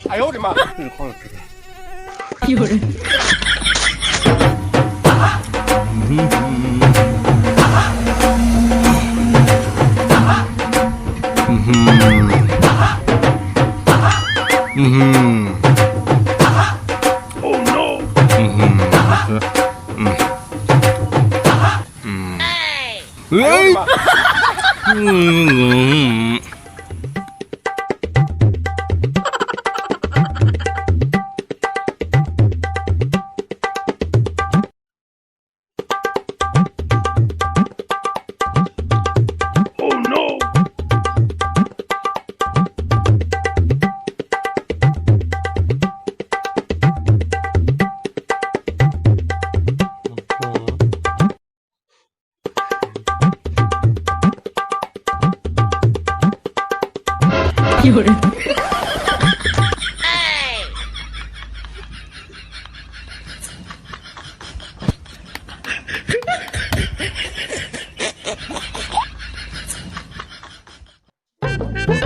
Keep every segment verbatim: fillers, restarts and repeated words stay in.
哎呦我的妈！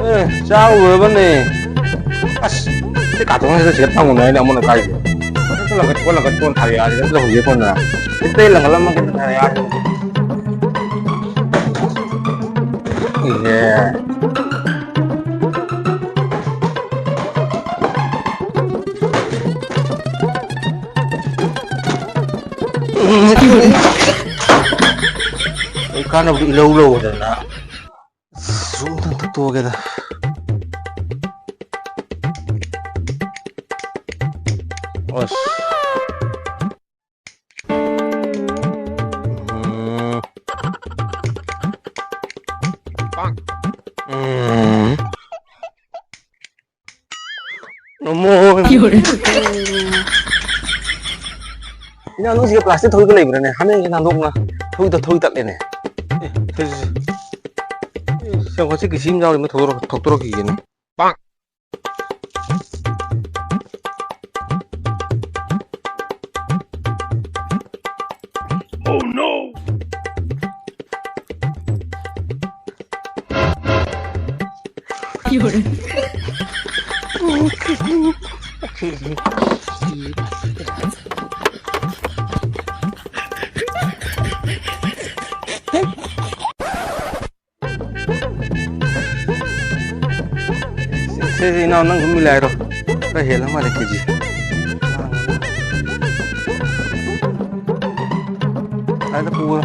ꯑꯦ, ꯆꯥꯔꯨꯔꯕꯅꯦ꯫ ꯑꯁ, ꯁꯤ ꯀꯥꯊꯣꯛꯅꯁꯤꯗ ꯁꯤꯗ ꯐꯪꯉꯨꯅꯦ ꯑꯩꯅ ꯑꯃꯣꯠ ꯑꯀꯥꯏꯁꯦ꯫ ꯂꯪꯈꯠ ꯀꯣꯟ, ꯂꯪꯈꯠ ꯀꯣꯟ ꯊꯥꯔꯛꯑꯦ ꯍꯥꯏꯁꯤꯗ ꯑꯝꯇ ꯍꯧꯖꯤꯛ ꯀꯣꯟꯅ꯫ ꯍꯦꯛꯇ ꯂꯪꯈꯠꯂꯝꯃꯒꯦ ꯊꯥꯔꯛꯑꯦ ꯍꯥꯏꯁꯤꯗ꯫ ꯏꯍꯦ꯫ ꯑꯩ ꯀꯥꯟꯅꯕꯗꯤ ꯏꯂꯧ ꯂꯧꯗꯅ꯫ ꯑꯁ, ꯁꯨꯝ ꯊꯛꯇꯣꯛꯑꯒꯦꯗ꯫ ꯑꯁ꯫ ꯎꯝ꯫ ꯎꯝ꯫ ꯅꯃꯣ꯫ ꯏꯅꯥꯎ, ꯅꯪ ꯁꯤꯒ plastic ꯊꯧꯔꯤꯒ ꯂꯩꯕ꯭ꯔꯥꯅꯦ? ꯍꯥꯃꯦꯡꯁꯦ ꯅꯥꯟꯗꯣꯛꯅ ꯊꯧꯔꯤ ꯇꯠ-, ꯊꯧꯔꯤ ꯇꯠꯂꯦꯅꯦ꯫ ꯑꯦ, ꯁꯦ, ꯁꯦ, ꯁꯦ꯫ ꯑꯦ, ꯁꯦ, ꯉꯁꯤ ꯀꯤꯁꯤ ꯑꯃ ꯌꯥꯎꯔꯤ, ꯑꯃ ꯊꯧꯗꯣꯔꯛ-, ꯊꯧꯗꯣꯔꯛꯈꯤꯒꯦꯅꯦ꯫ Oh no! 有人。 ꯁꯦ, ꯁꯦ, ꯏꯅꯥꯎ, ꯅꯪ ꯑꯗꯨꯝ ꯃꯤꯂꯥꯏꯔꯣ꯫ ꯈꯔ ꯍꯦꯜꯂ ꯃꯥꯜꯂꯦ ꯀꯦꯖꯤ꯫ ꯑꯗ ꯄꯨꯔꯣ꯫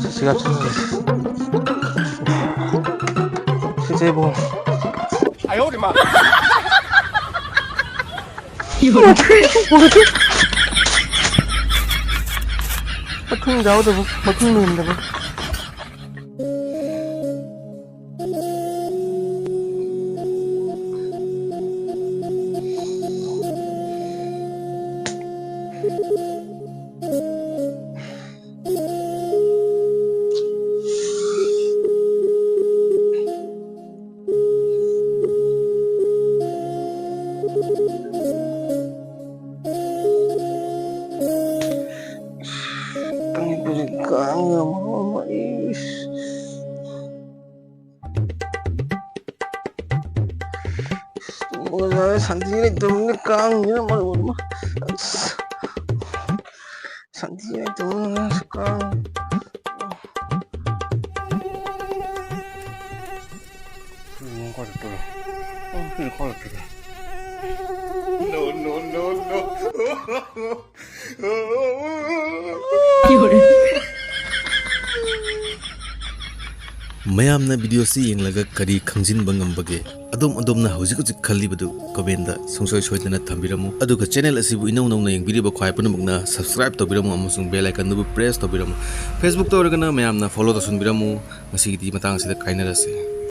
ꯁꯤ, ꯁꯤ, ꯁꯤ, ꯁꯤ꯫ ꯁꯤ, ꯁꯤ ꯏꯕꯨꯡꯉꯣ꯫ ꯃꯊꯨꯟ ꯌꯥꯎꯗꯕ, ꯃꯊꯨꯟ ꯃꯦꯟꯗꯕ꯫ ꯀꯥꯡꯁꯤꯅ ꯃꯔꯣꯟ ꯑꯃ, ꯏꯁ꯫ ꯇꯨꯝꯕꯒ ꯁꯥꯟꯇꯤ ꯂꯩꯇꯕꯅꯤꯅ ꯀꯥꯡꯁꯤꯅ ꯃꯔꯣꯟ ꯑꯃ꯫ ꯑꯁ꯫ ꯁꯥꯟꯇꯤ ꯂꯩꯇꯕꯅꯤꯅ ꯀꯥꯡ꯫ No, no, no, no. ꯃꯌꯥꯝꯅ video ꯑꯁꯤ ꯌꯦꯡꯂꯒ ꯀꯔꯤ ꯈꯪꯖꯤꯟꯕ ꯉꯝꯕꯒꯦ? ꯑꯗꯣꯝ ꯑꯗꯣꯝꯅ ꯍꯧꯖꯤꯛ ꯍꯧꯖꯤꯛ ꯈꯜꯂꯤꯕꯗꯨ comment ꯁꯨꯡꯁꯣꯏ ꯁꯣꯏꯗꯅ ꯊꯝꯕꯤꯔꯝꯃꯨ꯫ ꯑꯗꯨꯒ channel ꯑꯁꯤꯕꯨ ꯏꯅꯧ ꯅꯧꯅ ꯌꯦꯡꯕꯤꯔꯤꯕ ꯈ꯭ꯋꯥꯏ ꯄꯨꯝꯅꯃꯛꯅ subscribe ꯇꯧꯕꯤꯔꯝꯃꯨ ꯑꯃꯁꯨꯡ bell icon ꯗꯨꯕꯨ press ꯇꯧꯕꯤꯔꯝꯃꯨ꯫ Facebook ꯇ ꯑꯣꯏꯔꯒꯅ ꯃꯌꯥꯝꯅ follow ꯇꯧꯁꯤꯟꯕꯤꯔꯝꯃꯨ꯫ ꯉꯁꯤꯒꯤꯗꯤ ꯃꯇꯥꯡ ꯑꯁꯤꯗ ꯀꯥꯏꯅꯔꯁꯤ꯫